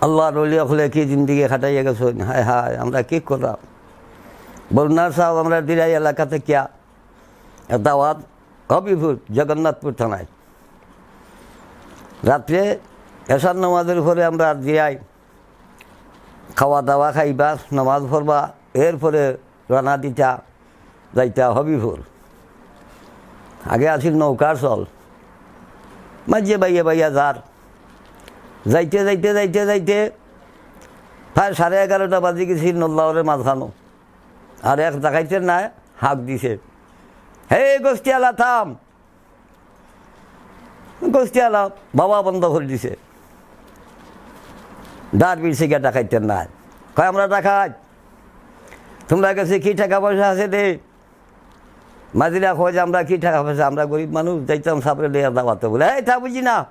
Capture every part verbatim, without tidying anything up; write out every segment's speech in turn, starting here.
আল্লাহর ওলি অকলে কি জিন্দেগি কাটাইয়া গেছইন, হায় হায়, আমরা কি করলাম। বরুণার সাব আমরার দিরাই এলাকা থাকিয়া দাওয়াত হবিপুর, জগন্নাথপুর থানায়। রাত্রে এশার নামাজের পরে আমরার দিরাই খাওয়া দাওয়া খাইবা, নামাজ পড়বা, এরপরে রওনা দিতা, যাইতা হবিপুর। আগে আছিল নৌকার চল, মাঝে বাইয়া বাইয়া যার। যাইতে যাইতে যাইতে যাইতে প্রায় সাড়ে এগারোটা বাজি গেছিল নল্লাওরের মাঝখানো। আর এক ডাকাইতে নাই হাঁক দিছে, "হে গোষ্ঠী আলা, থাম।" গোষ্ঠী আলা বাবা বন্ধ করি দিছে। ডার বিরছে গিয়া ডাকাইতে নাই। কয়, "আমরা ডাকাইত, তোমরা গেছে কি টাকা পয়সা আছে দে।" মাঝিরা কয় যে, "আমরা কি টাকা পয়সা, আমরা গরিব মানুষ, যাইতাম সাবরে লইয়া দাওয়াতে।" বলে, "এই তা বুঝি না,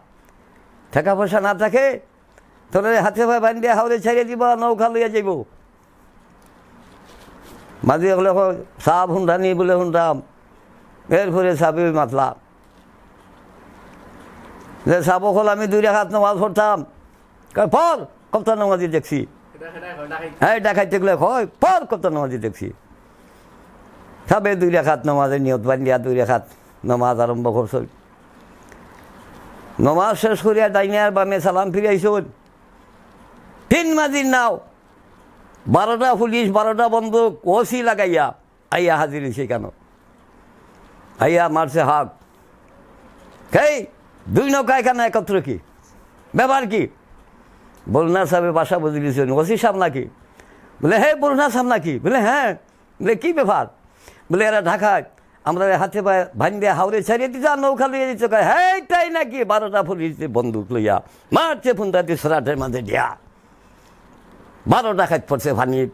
টাকা পয়সা না থাকে, তোরা হাতে পায়ে বান্ধিয়া হাওরে ছাড়িয়া দিবা, নৌকা লইয়া যাইব।" মাঝি অকলে কয়, "সাব হুনরানি?" বলে, "হুনরাম।" এরপরে সাবে মাতলা যে, "সাব অকল, আমি দুই রাকাত নামাজ পড়তাম।" কয়, "পড়, কত নামাজি দেখছি।" হ্যাঁ, ডাকাইতে গেলে কয়, "পড়, কত নামাজি দেখছি।" সাবে দুই রাকাত নামাজের নিয়ত বান্ধিয়া দুই রাকাত নামাজ আরম্ভ করছইন। নামাজ শেষ করিয়া ডাইনে আর বামে সালাম ফিরাইছইন। তিন মাঝির নাও, বারোটা পুলিশ, বারোটা বন্দুক, ওসি লাগাইয়া আইয়া হাজির অইছে কেন? আইয়া মারছে হাঁক। "এই দুই নৌকা এখানে একত্র কি? ব্যাপার কি?" বরুণা সাবে ভাষা বুঝি লিছইন, "ওসি সাব নাকি?" বলে, "হে বরুণা সাব নাকি?" বলে, "হ্যাঁ।" বলে, "কি ব্যাপার?" বলে, "এরা ডাকাইত, আমরারে হাতে পায়ে বান্ধিয়া হাওরে ছাড়িয়া দিত আর নৌকা লইয়া দিত।" কয়, "হেইটাই নাকি?" বারোটা পুলিশ বন্দুক লইয়া মারছে ফুন্দাতি সরাটের মাঝে দিয়া। বারো ডাকাইত পড়ছে পানিত,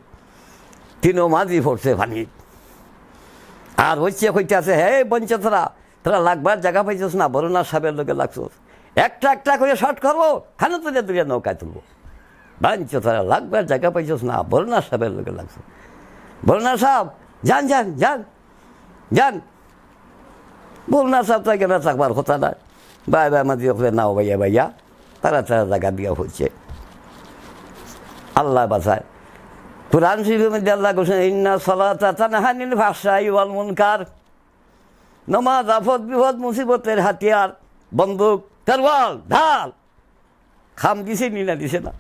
তিনো মাঝি পড়ছে পানিত। আর অইছে কইতাছে, "হে বঞ্চ তোরা, তোরা লাগবার জাগা পাইছস না, বরুণা সাবের লগে লাগছস। একটা একটা করে শট করবো, খানো তুলে তুলে নৌকায় তুলবো। বঞ্চ তোরা, লাগবার জাগা পাইছস না, বরুণা সাবের লগে লাগছস। বরুণা সাব, যান, যান, যান।" যান। বরুণা সাব তাই কেন থাকবার কথা না। বাই বাই মাঝি অকলে নাও বাইয়া বাইয়া তারা তারা জাগা দিয়া পড়ছে। আল্লায় বাঁচায়। কোরআন শরীফের মধ্যে আল্লায় কইছইন, "ইন্না সালাতা তানহা আনিল ফাহশাই ওয়াল মুনকার।" নমাজ আফত বিপদ মুসিবতের হাতিয়ার, বন্দুক, তরোয়াল, ঢাল। কাম দিছে নি না দিছে না?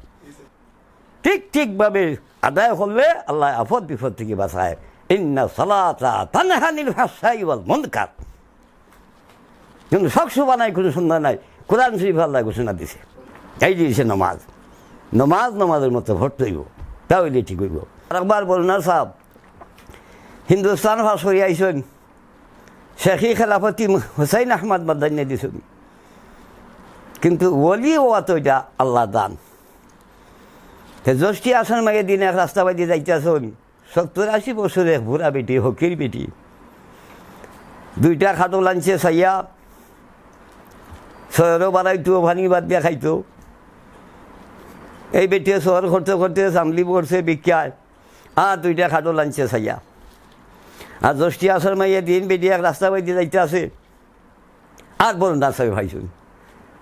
ঠিক ঠিকভাবে আদায় করলে আল্লায় আফত বিপদ থাকি বাঁচায়। ইন্না সালাতা তানহা আনিল ফাহশাই ওয়াল মুনকার। কিন্তু শখ শোভা নাই, কুনু সন্দেহ নাই। কোরআন শরীফে আল্লায় ঘোষণা দিছে। এই যে দিছে নমাজ, নমাজ নমাজের মতো পড়তে অইবো, তা অইলে ঠিক অইবো। আর একবার বরুণা সাব হিন্দুস্তান পাশ করি আইছইন, শেখি খেলাফতি হুসাইন আহমদ মাদানিয়ে দিছইন। কিন্তু ওলি অওয়া তো ইটা আল্লার দান। তে যষ্টি আছাড় মাইয়া দিন এক রাস্তা বায়দি যাইতাছইন, সত্তর আশি বছর এক বুড়া বেটি, হকির বেটি। দুইটা খাটল আনছে চাইয়া, সয়রো বাড়াইতো, পানি বাদ দিয়া খাইতো। এই বেটিয়ে সয়র করতে করতে চামলি পড়ছে ভিক্ষায়, আর দুইটা খাটল আনছে চাইয়া। আর যষ্টি আছাড় মাইয়া দিন বেটি এক রাস্তা বায়দি যাইতাছে, আর বরুণা সাবে পাইছইন।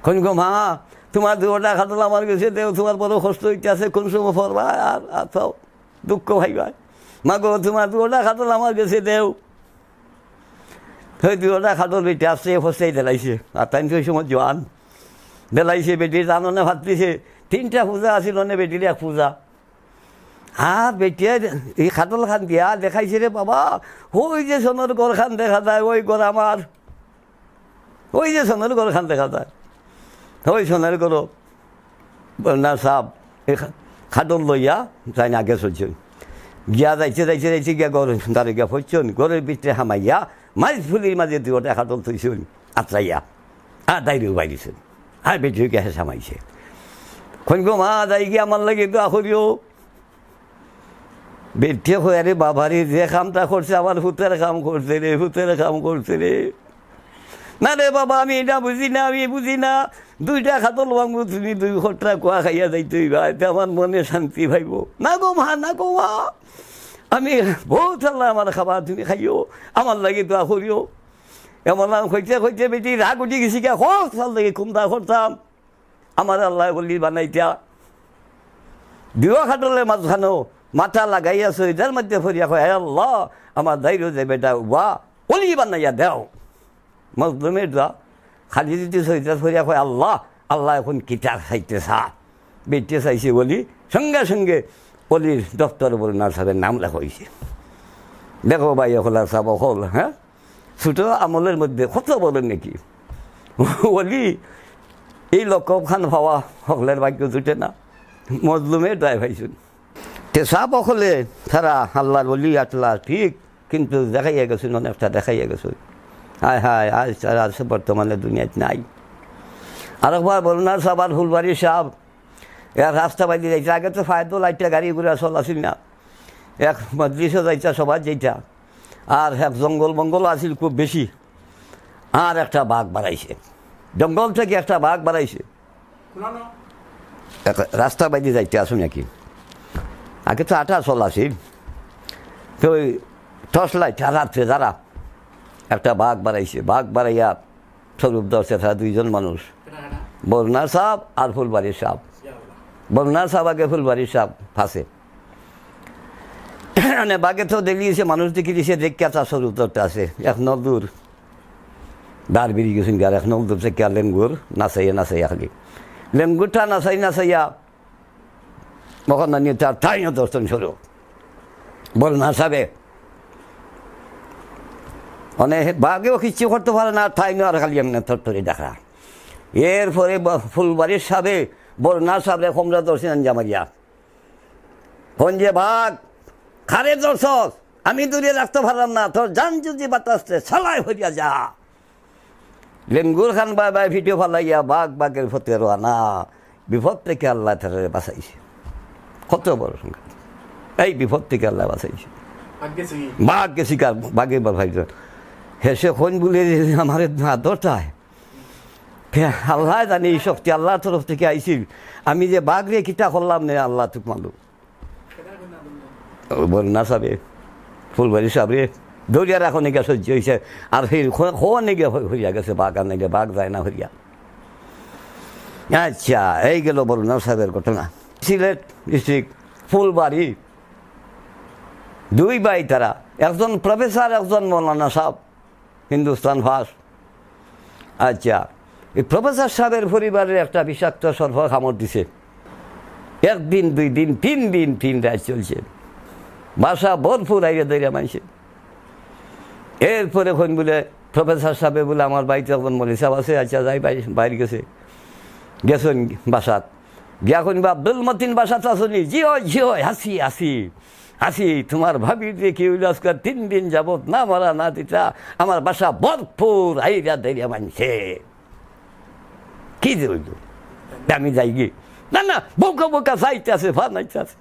কইন গো, "মা, তুমার দুইটা খাটল আমার গেছে দেও, তুমার বড় কষ্ট অইতাছে, কুন সময় পড়বায় আর, আর পাও, দুঃখ পাইবায়। মা গো, তুমার দুইটা খাটল আমার গেছে দেও।" ওই দুইটা খাটল বেটি আস্তে ফস্তে দিলাইছে, আর তাইন তো ওই সময় জোয়ান। দিলাইছে, বেটি জানো না, ভাত দিছে। তিনটা পূজা আছিল, অনে বেটির এক পূজা। আর বেটিয়ে এই খাটল খান দিয়া দেখাইছে, "রে বাবা, ওই যে সোনার ঘর খান দেখা যায়, ওই ঘর আমার, ওই যে সোনার ঘর খান দেখা যায়, ওই সোনার ঘর।" বরুণা সাব এই খা-, খাটল লইয়া তাইন আগে চলছইন। গিয়া যাইতে যাইতে যাইতে গিয়া ঘর, তারে গিয়া পড়ছইন, ঘরর ভিতরে হামাইয়া মাইজ ফুলির মাঝে দুইটা খাটল থইছইন, আতরাইয়া। আর দাইরে উবাই দিছইন। আর বেটি গিয়া হেসামাইছে। কইন গো, "মা, যাইগি, আমার লাগি দোয়া করিও।" বেটিয়ে কয়, "আরে বাবা রে, যে কামটা করছে, আমার পুতের কাম করছে রে, পুতের কাম করছে রে। না রে বাবা, আমি ইটা বুঝি না, আমি বুঝি না। দুইটা খাটল ভাঙবো, তুমি দুই খটরা কুয়া খাইয়া যাইতে অইবা, এতে আমার মনে শান্তি পাইবো। না গো মা, না গো মা, আমি বহুত আল্লায় আমার খাবার, তুমি খাইও, আমার লাগি দোয়া করিও।" এমন কইতে কইতে বেটি রাগ উঠি গেছে গিয়া, "হোক, তার লাগি কুন্তা করতাম।" আমারে আল্লায় ওলি বানাইতা। দুইও খাটলর মাঝখানো মাথা লাগাইয়া সইদার মধ্যে পড়িয়া কয়, "হে আল্লাহ, আমার দাইরো যে বেটা উবা, অলি বানাইয়া দেও।" মজলুমের দোয়া। খালি যদি সইদাত পড়িয়া কয়, "আল্লাহ, আল্লাহ এখন কিতা চাইতে চা।" বেটিয়ে চাইছে অলি, সঙ্গে সঙ্গে অলির দপ্তর বরুণার সাহেবের নাম লেখা অইছে। দেখো ভাই, অকল আর সাব অকল, হ্যাঁ? ছোট আমলের মধ্যে কত বড় নেকি। অলি, এই লকব খান পাওয়া হকলের ভাগ্য জুটে না, মজলুমের দোয়ায় পাইছইন। তে সাব অকলে তারা আল্লাহর অলি আটলা ঠিক, কিন্তু দেখাইয়া গেছইন, অনেকটা দেখাইয়া গেছইন। হায় হায়, আজ তারা আছে বর্তমানে দুনিয়াত নাই। আরেকবার বরুণার সাব আর ফুলবাড়ির সাব, এরা রাস্তা বাদি যাইতা, আগে তো ফায়দো লাইটটা গাড়ি ঘোড়া চল আছিল না, এক মজলিসও যাইতা, সভা যাইতা, আর এক জঙ্গল মঙ্গল আছিল খুব বেশি, আর একটা বাঘ বাড়াইছে, জঙ্গল থেকে একটা বাঘ বাড়াইছে। এক রাস্তা বাইদি যাইতে আসুন নাকি, আগে তো আটা চল আছিল, তো ওই টর্চ লাইট আর রাত্রে যারা একটা বাঘ বাড়াইছে, বাঘ বাড়াইয়া স্বরূপ ধরছে তারা দুইজন মানুষ, বরুণা সাব আর ফুলবাড়ির সাব। বরুণা সাব আগে, ফুলবাড়ির সাব পাছে। মানে বাঘে তো দেখি দিছে, মানুষ দেখি দিছে, দেখিয়া তার স্বরূপ ধরতে আছে। এক নজর দাঁড় বেরিয়ে গেছেন, আর এক নজর দেখিয়া লেঙ্গুর নাচাইয়া নাচাইয়া খালি। লেঙ্গুরটা নাচাই নাচাইয়া মহান নিয়ে তার ঠাইনও ধরছেন স্বরূপ। বরুণা সাবে মানে বাঘেও কিচ্ছু করতে পারে না, ঠাইনও আর খালি এমনি থরথরি দেখা। এরপরে ব-, ফুলবাড়ির সাবে বরুণা সাবরে কমরা ধরছেন আঞ্জা মারিয়া। কইন যে, "বাঘ, কারে ধরছস? আমি দূরে রাখতে পারলাম না, তোর জান যদি বাঁচাস তে, শালায় হরিয়া যা।" লেঙ্গুর খান বায় বায় ফিটো ফালাইয়া বাঘ বাঘের পথে রওয়ানা। বিপদ থেকে আল্লাহ তারারে বাঁচাইছে। কত বড় সংখ্যা। এই বিপদ থেকে আল্লাহ বাঁচাইছে। বাঘ গেছে কি? বাঘ গেছে কার? বাঘে বাঘাইছে। হেসে কইন বলে, "আমারে না ধরতায়।" হে, আল্লাহ জানে এই শক্তি আল্লাহর তরফ থেকে আইছিল। আমি যে বাঘরে কিতা করলাম নে, আল্লাহ তুক মালুম। ও বরুণা সাবে, ফুলবাড়ি সাবরে, ধরিয়া রাখো নিকা সহ্য হইছে। আর সেই খো-, খো নিকে হই-, হইয়া গেছে বাঘ, আর নিকে বাঘ যায় না হইয়া। আচ্ছা, এই গেল বরুণা সাবের ঘটনা। সিলেট ডিস্ট্রিক্ট ফুলবাড়ি, দুই ভাই তারা, একজন প্রফেসর, একজন মৌলানা সাব। হিন্দুস্তান ফার্স্ট। আচ্ছা, এই প্রফেসর সাহেবের পরিবারের একটা বিষাক্ত সর্প কামড় দিছে। একদিন, দুই দিন, তিন দিন, তিন রাত চলছে। বাসা ভরপুর আইরে ধইরা মানষে। এরপরে কইন বলে, প্রফেসর সাহেবে বলে, "আমার বাড়িতে একজন মৌলভী সাহেব আছে, আচ্ছা যাই, বাই-, বাইরে গেছে।" গেছেন বাসাত। গিয়া কইন, "বা আব্দুল মতিন বাসাত আছনি?" "জি অয়, জি অয়, আছি, আছি।" আছি, তোমার ভাবির যে কি হইল, আজকে তিন দিন যাবত না মারা না দিতা, আমার বাসা ভরপুর আইরা ধইরা মানষে। কি যে হইল? আমি যাই গি? না, না, বোকা বোকা যাইতাছে, ফানাইতাছে।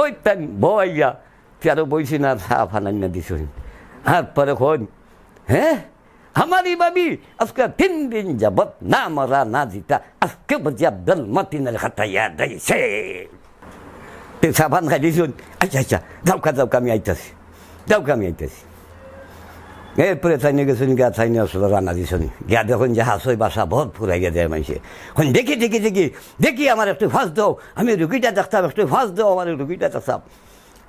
ওই তাই বউ আইয়া, তেরো বইছি না, চা ফানাই না দিছইন। আর পরে কইন, হ্যাঁ? আমারই ভাবি আজকে তিন দিন যাবত না মারা না দিতা, আজকে বুঝি আব্দুল মতিনের খাটাইয়া দিছে। তে সাবান খাই দিছইন, আচ্ছা, আচ্ছা, যাউক্কা, যাউক্কা, আমি আইতাছি, যাউক্কা, আমি আইতাছি। এরপরে তাইনে গেছইন গিয়া, তাইনে আসলে রান্না দিছইন। গিয়া দেখইন যে হাসই বাসা ভরপুর আইয়া দেয় মানষে। কইন, "দেখি, দেখি, দেখি, দেখি, আমার একটু ফাঁস দাও, আমি রুগীটা দেখতাম, একটু ফাঁস দাও, আমার রুগীটা দেখতাম।"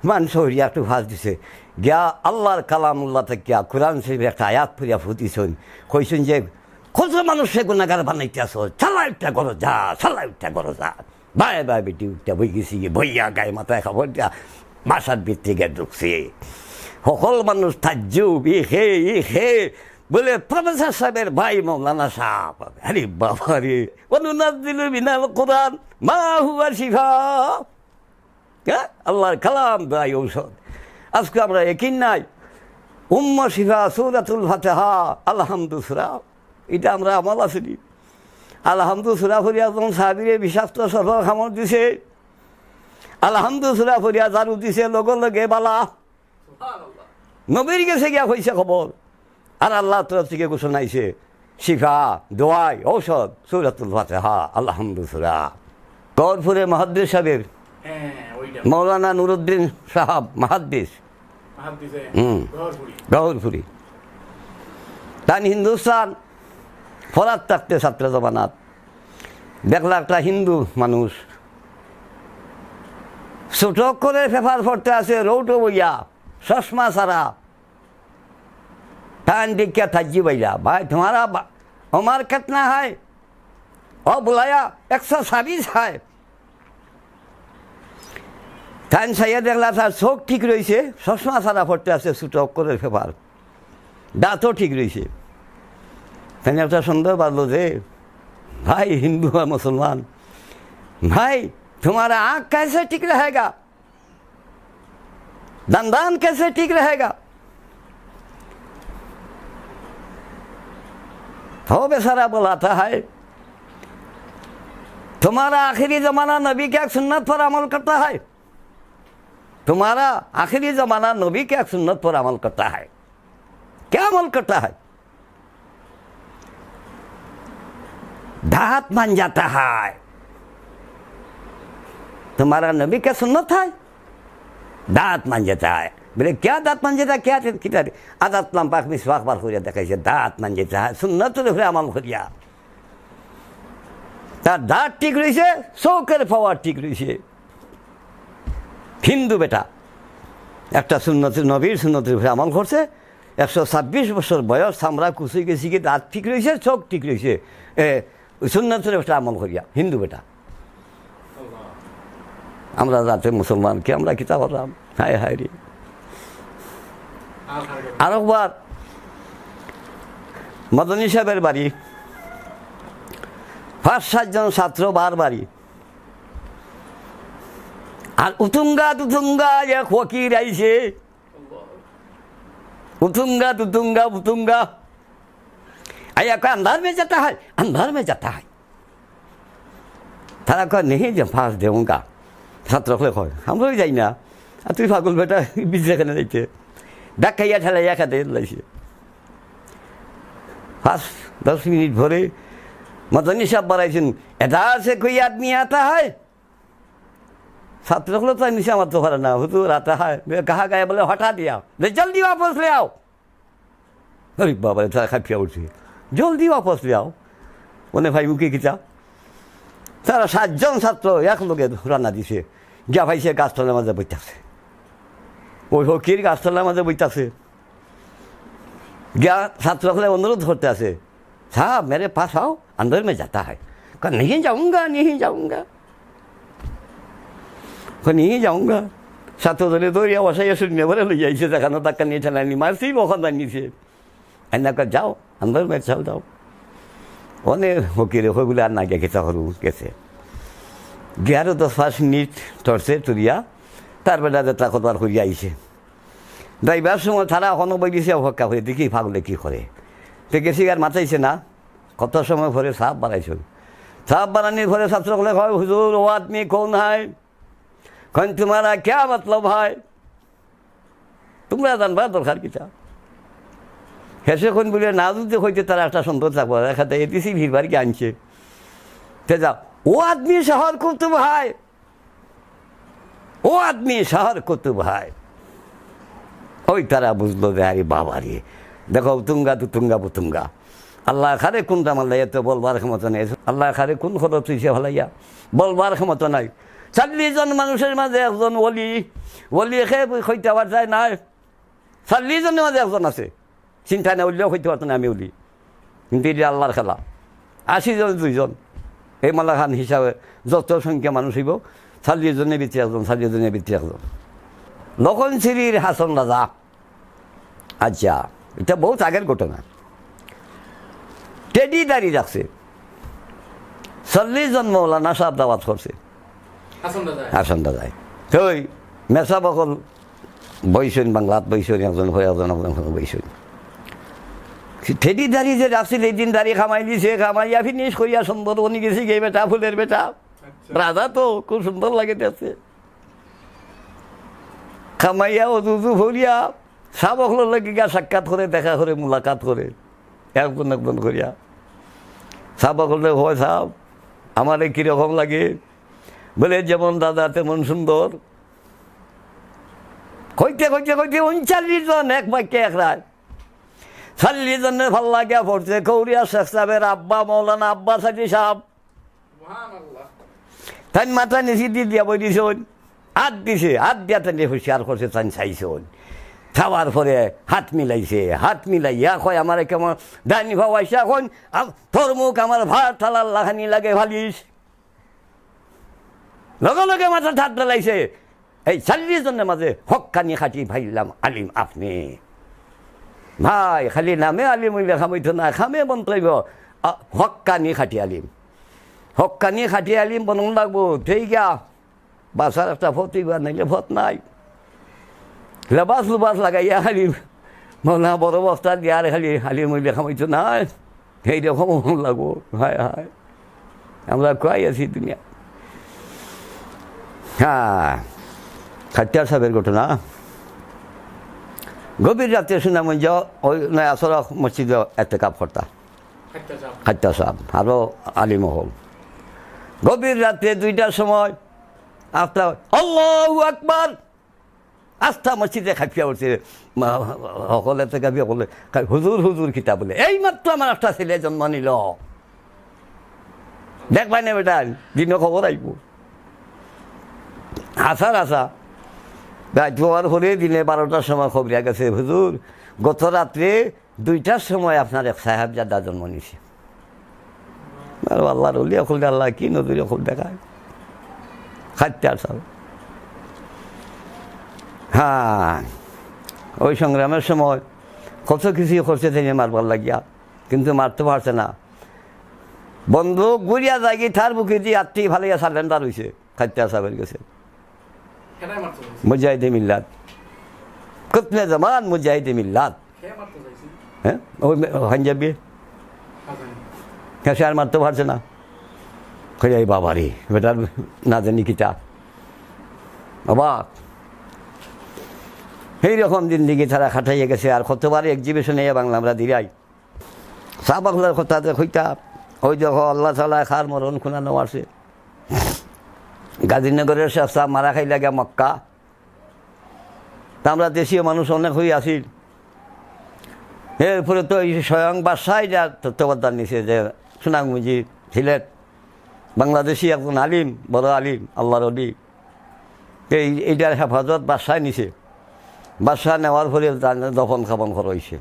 মানষে হরিয়া একটু ফাঁস দিছে। গিয়া আল্লাহর কালামুল্লাহ থাকিয়া কোরআন শরীফের একটা আয়াত পড়িয়া ফুটিছইন। কইছইন যে, "কত মানুষরে গুনাগার বানাইতে আছো, চালা উঠা ঘরো যা, চালা উঠা ঘরো যা।" বায় বায় বেটি উঠা বই গেছি গি, বইয়া গায়ে মাথায় কাপড় দিয়া বাসার ভিতরে গিয়া ঢুকছে। সকল মানুষ তাজ্জুব, ই খে, ই খে। বলে, "প্রফেসর সাহেবের ভাই মৌলানা সাহেব।" আরে বাবা রে, "ওয়া নুনাজ্জিলু মিনাল কোরআন মা হুয়া শিফা।" হ্যাঁ? আল্লাহর কালাম দোয়াই ঔষধ। আজকে আমরা একই নাই। উম্মে শিফা, সূরাতুল ফাতিহা, আলহামদু সূরা। এটা আমরা আমল আছে নি? আলহামদু সূরা পড়িয়া যখন সাহাবীরে বিষাক্ত সর্প কামড় দিছে, আলহামদু সূরা পড়িয়া ঝাড়ু দিছে, লগে লগে বালা। নবীর গেছে গিয়া কইছে খবর। আর আল্লাহর তরফ থেকে ঘোষণা আইছে, শিফা, দোয়াই, ঔষধ, সূরাতুল ফাতিহা, আলহামদু সূরা। গহরপুরে মুহাদ্দিস সাহেবের, হ্যাঁ, ওইটা। মৌলানা নুরুদ্দিন সাহেব, মুহাদ্দিস। মুহাদ্দিসে হুম। গহরপুরি। গহরপুরি। তান হিন্দুস্তান, ফরাত থাকতে ছাত্র জমানাত। দেখলা একটা হিন্দু মানুষ, ছোট অক্ষরের পেপার পড়তে আছে রোডো বইয়া, চশমা ছাড়া। তান দেখিয়া তাজ্জুব অইলা, "ভাই, তোমারা বা-, উমর কিতনা হায়?" "ও বুলায়া, একশো ছাব্বিশ হায়।" তাইন চাইয়া দেখলা, তার চোখ ঠিক রইছে, চশমা ছাড়া পড়তে আছে ছোট অক্ষরের পেপার, দাঁতও ঠিক রইছে। তাইন একটা সন্দেহ বাজলো যে, "ভাই, হিন্দু বা মুসলমান, ভাই, তোমারা আঁখ কাইসে ঠিক রহেগা?" دندان کیسے ٹھیک رہے گا؟ ہو بیچارہ بلاتا ہے، تمہارا آخری زمانہ نبی کے ایک سنت پر عمل کرتا ہے، تمہارا آخری زمانہ نبی کے ایک سنت پر عمل کرتا ہے۔ کیا عمل کرتا ہے؟ دانت مانجتا ہے۔ تمہارا نبی کا سنت ہے، دانت مانجتا ہے۔ বলে, "কিয়া দাঁত মাঞ্জেতা, কিয়া তে-, কিতা রে?" আদাত লাম্পাক মিসওয়াক বার করিয়া দেখাইছে, দাঁত মাঞ্জেতা হয়, সুন্নতর উপরে আমল করিয়া। তার দাঁত ঠিক রইছে, চোখের পাওয়ার ঠিক রইছে। হিন্দু বেটা, একটা সুন্নত, নবীর সুন্নতর উপরে আমল করছে, একশো ছাব্বিশ বছর বয়স, চামড়া কুচি গেছে কি, দাঁত ঠিক রইছে, চোখ ঠিক রইছে, এ, ওই সুন্নতর উপরে আমল করিয়া, হিন্দু বেটা। আমরা জাতে মুসলমান কি, আমরা কিতা করলাম? হায় হায় রে। আরেকবার মদনী সাহেবের বাড়ি, পাঁচ সাতজন ছাত্র বার বাড়ি, আর উতুঙ্গা তুতুঙ্গা এক ফকির আইছে। উতুঙ্গা তুতুঙ্গা বুতুঙ্গা। আইয়া কয়, "আন্ধার মে যাতা হ্যায়, আন্ধার মে যাতা হ্যায়।" তারা কয়, "নেহি যে ফাঁস দেউঙ্গা।" ছাত্র অকলে কয়, "আমরাও যাই না।" "আর তুই পাগল বেটা, বিদ্যা কেনে যাইতে?" ধাক্কাইয়া ঠেলাইয়া খেতে লাইছে। পাঁচ দশ মিনিট পরে মদনী সাহেব বাড়াইছেন, "এদা সে কোই আদমি আতা হ্যায়?" ছাত্র অকলে তো নিচে আমার তো পারে না, "হুজুর আতা হ্যায়।" "বে, কাহা গায়ে?" বলে, "হঠা দিয়া।" "বে, জলদি ওয়াপস লে আও।" আরে বাবা রে, তারা খাপিয়া উঠছে, "জলদি ওয়াপস লে আও।" মানে ভাই মুখে কিতা, তারা সাতজন ছাত্র এক লগে রওনা দিছে, গিয়া পাইছে গাছতলার মাঝে বইতাছে। ওই ফকির গাছতলার মাঝে বইতাছে। গিয়া ছাত্র অকলে অনুরোধ করতে আছে, "সাহেব, মেরে পাস আও, আন্দর মে যাতা হ্যায়।" কয়, "নেহি যাউঙ্গা, নেহি যাউঙ্গা।" কয়, "নেহি যাউঙ্গা।" ছাত্র দলে দৌড়িয়া বসাইয়া শূন্য করে লইয়া আইছে, যেখানে ধাক্কা নিয়ে ঠেলানি মারছি, ওখান নিছে। আইনা কয়, "যাও, আন্দর মে চল যাও।" অনে ফকিরে কয় বলে, "আর না গিয়া কিতা করু?" গেছে। গিয়া আরো দশ পাঁচ মিনিট টর্চে টুরিয়া তার বেটা যেটা করবার করিয়া আইছে। যাইবার সময় তারা এখনো বই দিছে, অপেক্ষা করে দেখি পাগলে কি করে। তো গেছি আর মাতাইছে না। কত সময় পরে সাহেব বাড়াইছে। সাহেব বাড়ানির পরে ছাত্র অকলে কয়, "হুজুর, ও আদমি কোন হায়?" কইন, "তুমারা কিয়া মতলব হায়?" তুমরা জানবার দরকার কিতা? হেষে কইন বলে, "না যদি কইতে তারা একটা সুন্দর থাকবো, দেখা যায় এটিসি ভিড়বার কি আনছে।" তে যাও, "ও আদমি শহর কুতুব হায়, ও আদমি শহর কুতুব হায়।" ওই তারা বুঝলো যে, আরে বাবা রে, দেখো, তুঙ্গা তো তুঙ্গা বুতুঙ্গা। আল্লাহ খারে কোনটা মাল্লা, এত বলবার ক্ষমতা নেই। আল্লাহ খারে কোন খরচ হইছে ভালাইয়া বলবার ক্ষমতা নাই। চল্লিশ জন মানুষের মাঝে একজন ওলি, ওলি খে কইতে পারতায় না। চল্লিশ জনের মাঝে একজন আছে, চিন্তা না উঠলেও কইতে পারতো না আমি ওলি। কিন্তু এটা আল্লাহর খেলা। আশি জন দুইজন, এই মাল্লা খান হিসাবে যত সংখ্যা মানুষ হইব, চল্লিশ জনের ভিতরে একজন, চল্লিশ জনের ভিতরে একজন। লক্ষণশিরির হাছন রাজা। আচ্ছা, এটা বহুত আগের ঘটনা। টেডি দাড়ি রাখছে। চল্লিশ জন মৌলানা সাহেব দাওয়াত করছে। হাছন রাজায়। হাছন রাজায়। তো ওই মেসাব অকল বইছইন, বাংলাত বইছইন, একজন হয়ে একজন, একজন হয়ে বইছইন। টেডি দাড়ি যে রাখছিল, এই দিন দাড়ি কামাই দিছে, কামাইয়া ফিনিশ করিয়া সুন্দর বনি গেছে গিয়া বেটা, ফুলের বেটা। আচ্ছা। রাজা তো খুব সুন্দর লাগে দেখতে। কামাইয়া অজু উজু করিয়া সাব অকলর লগে গিয়া সাক্ষাৎ করে, দেখা করে, মুলাকাত করে, একজন একজন করিয়া। সাব অকলরে কয়, "সাব, আমারে কিরকম লাগে?" বলে, "যেমন দাদা তেমন সুন্দর।" কইতে কইতে কইতে ঊনচল্লিশ জন এক বাক্যে এক রায়। চল্লিশ জনের পাল্লা গিয়া পড়ছে কৌরিয়া শেখ সাহেবের আব্বা মৌলানা আব্বাস আলী সাহেব। সুবহানাল্লাহ। তাইন মাথা নিচে দি দিয়া বই দিছইন। আত দিছে, আত দিয়া তাইন হুঁশিয়ার করছে, তাইন চাইছইন। চাওয়ার পরে হাত মিলাইছে, হাত মিলাইয়া কয়, "আমারে কেমন ডাইনি ফাও আইসা কইন, আম-, তোর মুখ আমার ভার থালার লাখানি লাগে ফালিস।" লগে লগে মাথাত হাত দিলাইছে। এই চল্লিশ জনর মাঝে হক্কানি খাটি পাইলাম আলিম আপনে। ভাই, খালি নামে আলিম অইলে কাম অইতো না, কামে বনতো অইবো। আ, হক্কানি খাটি আলিম। হক্কানি খাটি আলিম বনন লাগবো। ঠিক আছে। বাঁচার একটা পথ অইবো, নাইলে পথ নাই। লেবাস লুবাস লাগাইয়া খালি মৌলানা বড় বস্তা দিয়া আর খালি, খালি মইলে কাম অইতো না। এই রকম লাগবো। হায় হায়। আমরা কই আছি দুনিয়া। হ্যাঁ, খাট্টার সাহেবের ঘটনা। গভীর রাতে সুনামগঞ্জ ওই নয়া সড়ক মসজিদে এতেকাফ করতা। খাট্টা সাহেব। খাট্টা সাহেব, আরো আলিম অকল। গভীর রাতে দুইটার সময় আস্তা, "আল্লাহু আকবার।" আস্তা মসজিদে কাঁপিয়া উঠছে। মা-, হকলে তো কাঁপিয়া বলে, "হুজুর, হুজুর কিতা বলে? এই মাত্র আমার একটা ছেলে জন্ম নিল। দেখবায় না বেটা, দিনে খবর আইবো।" হাছা হাছা। রাইত হওয়ার পরে দিনে বারোটার সময় খবর আইয়া গেছে, "হুজুর, গত রাত্রে দুইটার সময় আপনার এক সাহেবজাদা জন্ম নিছে।" আর আল্লাহর ওলি অকলরে আল্লায় কি নজরে অকল দেখায়। খাট্টা সাহেব। হ্যাঁ, ওই সংগ্রামের সময় কত কিছু করছে তাইন মারবার লাগিয়া, কিন্তু মারতে পারছে না। বন্দুক ঘুরিয়া যায়গি তার বুকেদি, আত্তি ফালাইয়া surrender অইছে খাট্টা সাহেবের গেছে। কেডায় মারছে? মুজাহিদে মিল্লাত। কুতবে জামান মুজাহিদে মিল্লাত। কে মারতে চাইছে? হ্যাঁ? ওই মে-, পাঞ্জাবি। আচ্ছা। হ্যাঁ, সে আর মারতে পারছে না। কই, "এই বাবা রে, বেটার না জানি কিতা।" অবাক। এই রকম জিন্দেগি তারা খাটাইয়া গেছে। আর কতবার exhibition-এ বাংলা আমরা দিলাই। সাহাবা অকলর কথা যে কইতা, ওই দেখো আল্লাহ তাআলায় কার মরণ কুনানো আছে। গাজীনগরের শেখ সাহেব মারা খাইলা গিয়া মক্কা। তা আমরা দেশীয় মানুষ অনেক অই আছিল। এরপরে তো এই স্বয়ং বাদশায় যার তত্ত্বাবধান নিছে যে সুনামগঞ্জি সিলেট, বাংলাদেশি একজন আলিম, বড় আলিম, আল্লাহর ওলি। এই, এইটার হেফাজত বাদশায় নিছে। বাদশায় নেওয়ার পরে তার দফন কাফন করা অইছে।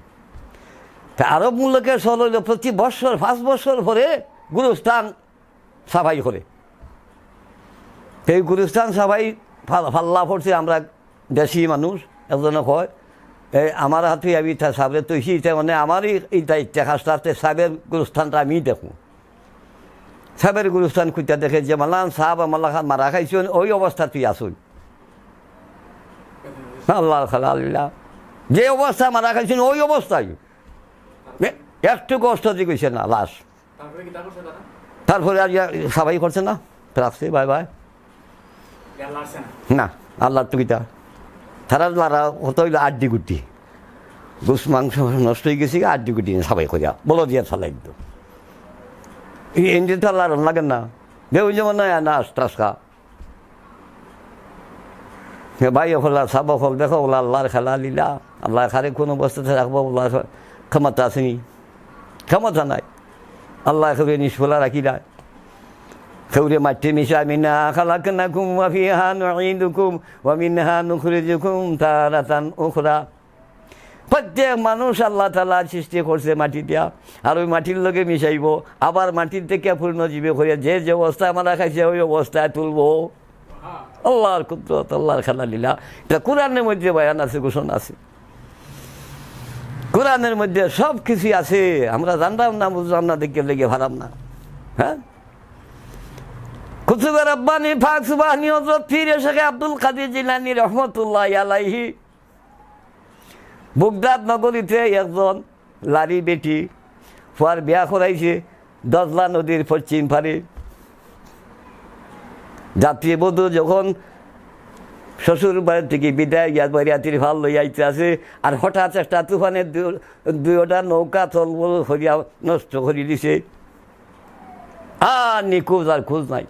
তা আরব মুলুকে চল অইল প্রতি বৎসর, পাঁচ বছর পরে গুরুস্থান সাফাই করে। এই গুরুস্থান সাফাই ফাল-, ফাল্লা পড়ছে, আমরা দেশি মানুষ, একজনে কয়, "এই আমার হাতে আমি তা সাবরে তৈছি, ইটা মানে আমারই এই দায়িত্ব, খাস রাতে সাবের গুরুস্থানটা আমি দেখমু।" সাবের গুরুস্থান খুঁজতে দেখে যে মালান সাহাব মারা খাইছইন, ওই অবস্থা তুই আসুন। আল্লাহ খালা আল্লাহ, যে অবস্থা মারা খাইছইন, ওই অবস্থায়। এ-, একটু কষ্ট দিয়ে গেছে না লাশ। তারপরে কিতা করছে তারা? তারপরে আর ইয়া সাফাই করছে না, রাখছে, বাই বাই। ইয়া লাড়ছে না? না, আল্লাহর তো কিতা। তারা লাড়া কত অইল আড্ডি গুড্ডি। গোস মাংস নষ্ট অই গেছে, আড্ডি গুড্ডি নিয়া সাফাই করিয়া, বলো দিয়া চালাই দিত। এই এনজিও তো আল্লাহর লাগে না। যে ওই যেমন নয় না, আস্তে আস্তে। হে ভাই অকল, সাব অকল, দেখো, ওলা আল্লাহর খেলা লীলা। আল্লায় কারে কোন অবস্থাতে রাখবো, আল্লাহর ক্ষমতা আছে নি? ক্ষমতা নাই। আল্লায় কেউরে নিষ্ফলা রাখি নাই। কেউরে মাটিত মিশায়, "মিনহা খালাকনাকুম ওয়া ফিহা নুঈদুকুম ওয়া মিনহা নুখরিজুকুম তারাতান উখরা।" প্রত্যেক মানুষ আল্লাহ তাআলা সৃষ্টি করছে মাটি দিয়া, আর ওই মাটির লগে মিশাইবো, আবার মাটির থেকে পুনর্জীবী করিয়া যে যে অবস্থায় মারা খাইছে, ওই অবস্থায় তুলবো। আল্লাহর কুদরত, আল্লাহর খেলা লীলা, এটা কোরআনের মধ্যে বয়ান আছে, ঘোষণা আছে। কোরআনের মধ্যে সব কিছু আছে, আমরা জানলাম না, বুঝলাম না, দেখে লেগে হারাম না। হ্যাঁ, কুতুবে রব্বানি পাক সুবহানি হযরত পীর শেখ আব্দুল কাদির জিলানী রহমতুল্লাহ আলাইহি বগদাদ নগরীতে একজন লারি বেটি ফুয়ার বিয়া করাইছে দজলা নদীর পশ্চিম পারে। যাত্রী বধূ যখন শ্বশুর বাড়ি থেকে বিদায় গিয়া বরিয়াতির ফাল লইয়া আইতে আছে, আর হঠাৎ একটা তুফানে দু-, দুইটা নৌকা তলবল করিয়া নষ্ট করি দিছে। আর নিখোঁজ আর খোঁজ নাই।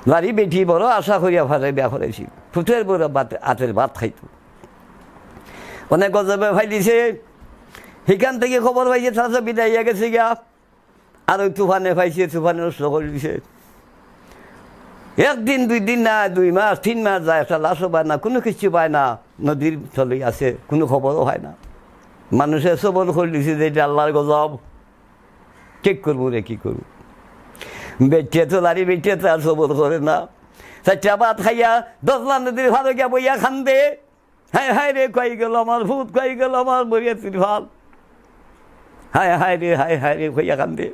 লারি বেটি বড় আশা করিয়া ফারে বিয়া করাইছিল, ফুতের বড় ভাত, আতের ভাত খাইতো। অনেক গজবে ফাইলিছে, সেখান থেকে খবর পাইছে তারা তো বিদায় হইয়া গেছে গিয়া। আর ওই তুফানে পাইছে, তুফানে নষ্ট করে দিছে। একদিন, দুই দিন না, দুই মাস, তিন মাস যায়, একটা লাশও পায় না, কুনু কিচ্ছু পায় না, নদীর তলেই আছে, কুনু খবরও হয় না। মানুষে সবর করি লিছে যে ইটা আল্লার গজব। কি করমু রে, কি করমু? বেটিয়ে তো লাড়ি, বেটিয়ে তো আর সবর করে না। চাইরটা ভাত খাইয়া দজলা নদীর পাড়ো গিয়া বইয়া কান্দে। হায় হায় রে, কই গেল আমার পুত, কই গেল আমার বরিয়াতির ফাল? হায় হায় রে, হায় হায় রে, কইয়া কান্দে।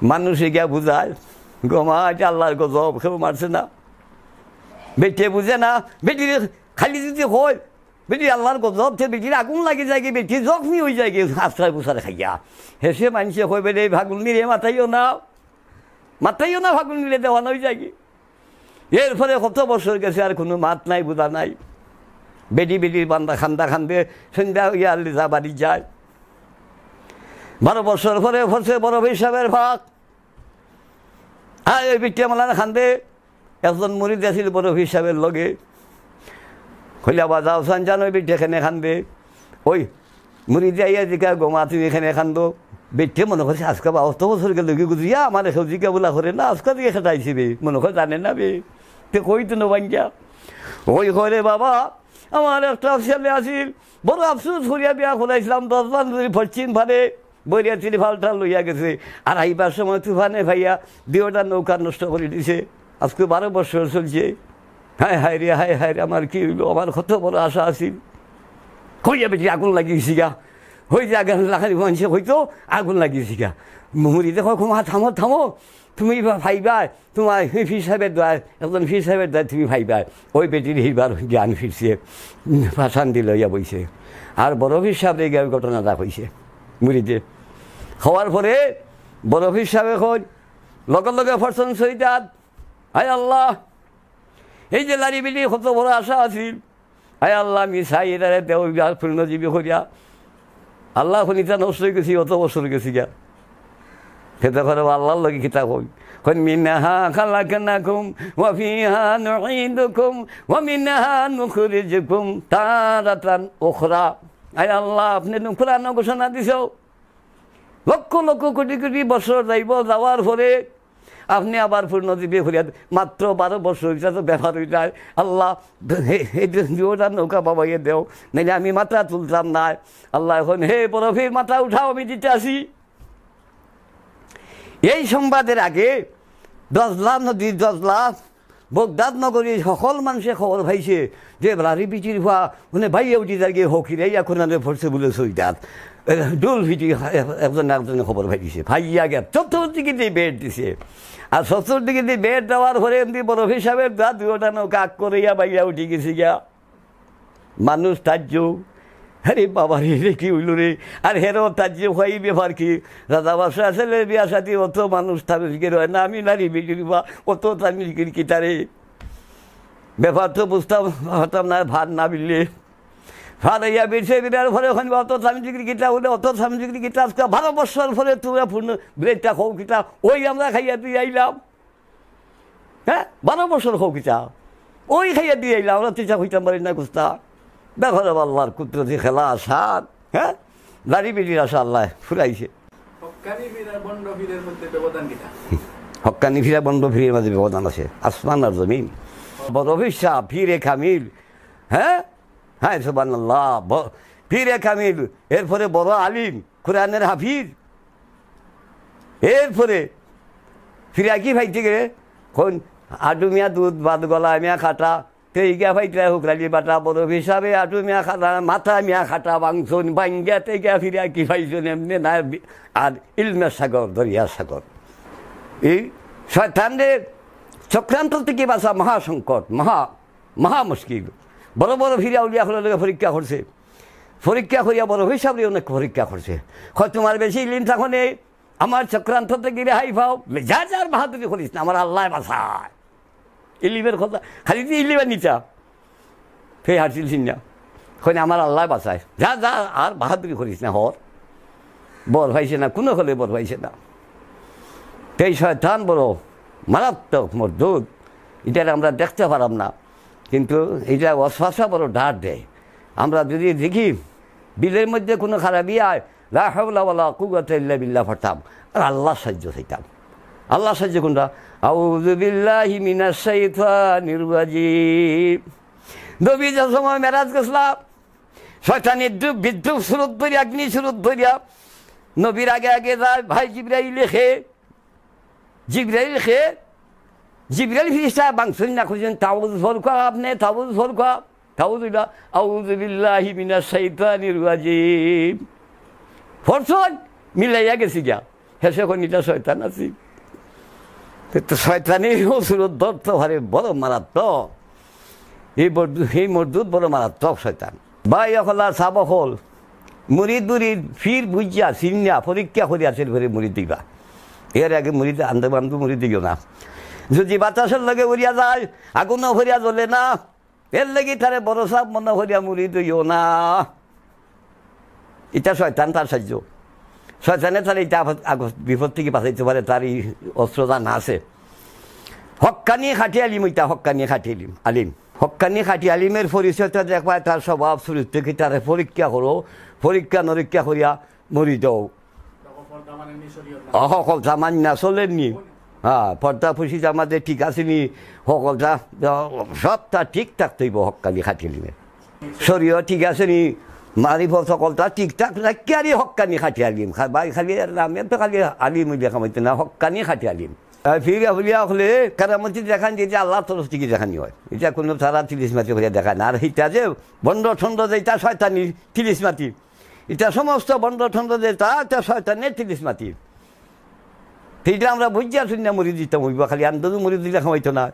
মানুষে গিয়া বুঝায়, গো মা, ইটা আল্লার গজব, কেউ মারছে না। বেটিয়ে বুঝে না, বেটিরে খালি যদি কয়, বেটির আল্লার গজব, তে বেটির আগুন লাগি যায়গি, বেটি জখমি অই যায়গি, আছাড়-বুছাড় খাইয়া। হেষে মানষে কইবে, রে ফাগুলনিরে মাতাইও না, মাতাইও না, ফাগুলনিরে দেওয়ানা অই যায়গি। এরপরে কত বছর গেছে, আর কুনু মাত নাই, বুঝা নাই। বেটি বেটির বান্দা কান্দা কান্দে, সন্ধ্যা অইয়া লিজা বাড়ি যায়। বারো বছর পরে পড়ছে বড় পীর সাহেবের ফাক। আর ওই বেটিয়ে মালার কান্দে, একজন মুরিদ আছিল বড় পীর সাহেবের লগে। কইলা, "বা যাও সান জানো, ওই বেটিয়ে কেনে কান্দে।" ওই মুরিদে আইয়া জিকায়, "গো মা, তুমি কেনে কান্দো?" বেটিয়ে মনে করছে, "আজকে বা অত বছর গেল কি গুজরিয়া, আমার কেউ জিকা বুলা করে না, আজকে দিকে খেতাইছি বে, মনে করে জানে না বে, তে কই তো নবাঙ্গা।" ওই কয়, "রে বাবা, আমার একটা ছেলে আছিল, বড় আফসোস করিয়া বিয়া করাইছিলাম, দশ বান্ধবী পশ্চিম পারে বরিয়াতির ফালটা লইয়া গেছে, আর আইবার সময় তুফানে ভাইয়া দুইটা নৌকা নষ্ট করি দিছে। আজকে বারো বছর চলছে। হায় হায় রে, হায় হায় রে, আমার কি অইলো? আমার কত বড় আশা আছিল।" কইয়া বেটি আগুন লাগিয়েছি গা। ওই যে আগুন লাগানি মানষে কইতো, "আগুন লাগিয়েছি গা।" মুরিদে কয়, "ক্ষমা, থামো, থামো, তুমি বা পাইবায়, তোমার পীর সাহেবের দোয়ায়, একজন পীর সাহেবের দোয়ায় তুমি পাইবায়।" ওই বেটির হিরবার জ্ঞান ফিরছে, উম, শান্তি লইয়া বইছে। আর বড় পীর সাহেবরে গিয়া ওই ঘটনাটা কইছে মুরিদে। কওয়ার পরে বড় পীর সাহেবে কয়, লগে লগে পড়ছইন সইদাত, "হায় আল্লাহ, এই যে লাড়ি বেটির কত বড় আশা আছিল, হায় আল্লাহ, আমি চাই এটারে দেও, ইবার পূর্ণজীবী করিয়া।" আল্লাহ, অখন ইটা নষ্ট অই গেছে, অত বছর গেছে গিয়া। খেতে করে আল্লাহর লগে কিতা কই? কই, "মিনহা খালাকনাকুম ওয়া ফিহা নুঈদুকুম ওয়া মিনহা নুখরিজুকুম তারাতান উখরা।" আয় আল্লাহ, আপনে তো কোরআনো ঘোষণা দিছো, লক্ষ লক্ষ কোটি কোটি বছর যাইব, যাওয়ার পরে আপনে আবার পূর্ণজীবী করিয়া, মাত্র বারো বছর, ইটা তো ব্যাপার অইতায়। আল্লাহ, হে, হে, দুইটা নৌকা বাবাইয়া দেও, নাইলে আমি মাথা তুলতাম নায়। আল্লাহ কইন, "হে বড় পীর, মাথা উঠাও, আমি দিতে আসি।" এই সংবাদের আগে দজলা নদীর দজলা বগদাদ নগরীর সকল মানষে খবর পাইছে যে লাড়ি বেটির ফুয়া মানে বাইয়া উঠি যারগি, হকিরাইয়া কোনারে পড়ছে বুলে সইদাত। এ, ডুল ফিটি একজন একজনে খবর পাই দিছে। পাইয়া গিয়া চতুর্দিকে দিয়া বেড় দিছে। আর চতুর্দিকে দিয়া বেড় দেওয়ার পরে এমনি বড় পীর সাহেবের দোয়া দুইটা নৌকা আগ করিয়া বাইয়া উঠি গেছে গিয়া। মানুষ তাজ্জুব, "আরে বাবা রে, এটা কি অইলো রে?" আর হেরো তাজ্জুব অয়, "এই ব্যাপার কি? রাজা বাদশার ছেলের বিয়া শাদী, অত মানুষ তামিজ গির অয় না, আমি লাড়ি বেটির ফুয়া, অত তামিজ গির কিতারে?" ব্যাপার তো বুঝতাম পারতাম না, ভাত না বিললে। ফালাইয়া বেছে বিরার পরে অখন অত তামিজ গির কিতা, অত তামিজ গির কিতা, আজকে বারো বছর পরে তোমরা পূর্ণ ব্রেডটা খাও কিতা, ওই আমরা খাইয়া দিয়া আইলাম। হ্যাঁ, বারো বছর খাও কিতা, ওই খাইয়া দিয়া আইলাম, আমরা তো ইটা কইতাম পারি না কুস্তা। দেখো রে আল্লাহর কুদরতি খেলা আসার, হ্যাঁ, লাড়ি বেটির আশা আল্লাহ ফুরাইছে। হক্কানি পীর আর ভণ্ড পীরের মধ্যে ব্যবধান কিতা? হক্কানি পীর আর ভণ্ড পীরের মাঝে ব্যবধান আছে, আসমান আর জমিন। বড় পীর সাহেব, পীরে কামিল, হ্যাঁ, হ্যাঁ, সুবহানাল্লাহ। ব-, পীরে কামিল, এরপরে বড় আলিম, কোরআনের হাফিজ, এরপরে ফিরাকি পাইতে গেলে কোন আটু মিয়া দুধ, ভাত গলা মিয়া কাটা, তেইগা পাইতরা হুকরালি বাটা, বড় পীর সাহেবে আটু মিয়া কাটা, মাথা মিয়া কাটা ভাঙছইন, ভাঙ্গিয়া তেইগা ফিরাকি পাইছইন, এমনে না বি-, আর ইলমের সাগর, দরিয়ার সাগর। এই শয়তানরে চক্রান্ত থেকে বাঁচা মহা সংকট, মহা, মহা মুশকিল। বড় বড় পীর আউলিয়া অকলর লগে পরীক্ষা করছে, পরীক্ষা করিয়া বড় পীর সাহেবরে অনেক পরীক্ষা করছে। কয়, "তোমার বেশি ইলিম থাকনে আমার চক্রান্ত থেকে রেহাই পাও, যা যার বাহাদুরি করিস না, আমার আল্লায় বাঁচায়।" ইলিমের কথা, খালি যে ইলিমে নিতা, ফে হারছিল সিন্না। কইন, "আমার আল্লায় বাঁচায়, যা, যা, আর বাহাদুরি করিস না, হর।" বর পাইছে না, কোনো হলে বর পাইছে না। এই শয়তান বড় মারাত্মক মরদুদ, ইটারে আমরা দেখতে পারাম না, কিন্তু ইটা ওয়াসওয়াসা বড় ডাক দেয়। আমরা যদি দেখি বিলের মধ্যে কোনো খারাপি আয়, লা হাওলা ওয়ালা কুওয়াতা ইল্লা বিল্লাহ পড়তাম, আর আল্লাহর সাহায্য চাইতাম। আল্লাহর সাহায্য কোনটা? আউযু বিল্লাহি মিনাশ শাইতানির রাজিম। নবী যে সময় মেরাজ গেছলা, শয়তানে বিদ্রুপ সুরত ধরিয়া, অগ্নি সুরত ধরিয়া নবীর আগে আগে যায়। ভাই জিব্রাইল খে, জিব্রাইল খে, জিব্রাইল ফিরিস্তা বাংসুন না খুঁজেন, তাউজ ফরকা আপনি, তাউজ ফরকা, তাউজ ইলা, আউযু বিল্লাহি মিনাশ শাইতানির রাজিম। ফরছইন, মিলাইয়া গেছি গিয়া। হেষে কইন ইটা শয়তান আছিল। তো শয়তানে ও সুরত ধরতে পারে, বড় মারাত্মক। এই বরদু-, এই মরদুদ বড় মারাত্মক শয়তান। ভাই অকল আর সাব অকল, মুরিদ উরিদ ফির বুঝিয়া, চিনিয়া, পরীক্ষা করিয়া আছে ফিরে মুরিদ দিবা। এর আগে মুরিদ আন্দু বান্দু মুরিদ দিও না। যদি বাতাসর লগে উড়িয়া যায়, আগুনও ফিরিয়া জ্বলে না, এর লাগি তারে বড় সাব মনে করিয়া মুরিদ অইও না। ইটা শয়তান তার সাহায্য। শয়তানে তারে ইটা আপদ-, আগত বিপদ থাকি বাঁচাইতে পারে, তার এই অস্ত্র জানা আছে। হক্কানি খাঁটি আলিম, ইটা হক্কানি খাঁটি আলিম, আলিম। হক্কানি খাঁটি আলিমের পরিচয় তো দেখবায়, তার স্বভাব চরিত্র কি, তারে পরীক্ষা করো, পরীক্ষা নরীক্ষা করিয়া মুরিদ অও। অ, হকলতা মান্না চলের নি? হ্যাঁ, পর্দা ফুসি জামাতে ঠিক আছে নি? হকলতা, অ, সবটা ঠিক থাকতে অইবো হক্কানি খাঁটি আলিমে। শরীয়ত ঠিক আছে নি? মারিফত হকলতা ঠিক থাক রাখিয়ারই হক্কানি খাঁটি আলিম। খা-, ভাই খালি আর নামে তো খালি আলিম অইলে কামাইতো না, হক্কানি খাঁটি আলিম। আর ফির আউলিয়া অকলে কারামতি দেখান, যেটা আল্লাহর তরফ থাকি দেখানি অয়। ইটা কুনু তারা তিলিসমাতি করিয়া দেখায় না। আর ইটা যে ভণ্ড ঠণ্ড, যে ইটা শয়তানি তিলিসমাতি। ইটা সমস্ত ভণ্ড ঠণ্ড যেটা, ইটা শয়তানের তিলিসমাতি। তে ইটা আমরা বুঝিয়া শুনিয়া মুরিদ দিতাম অইবো, খালি আন্দাজে মুরিদ দিলে কামাইতো না।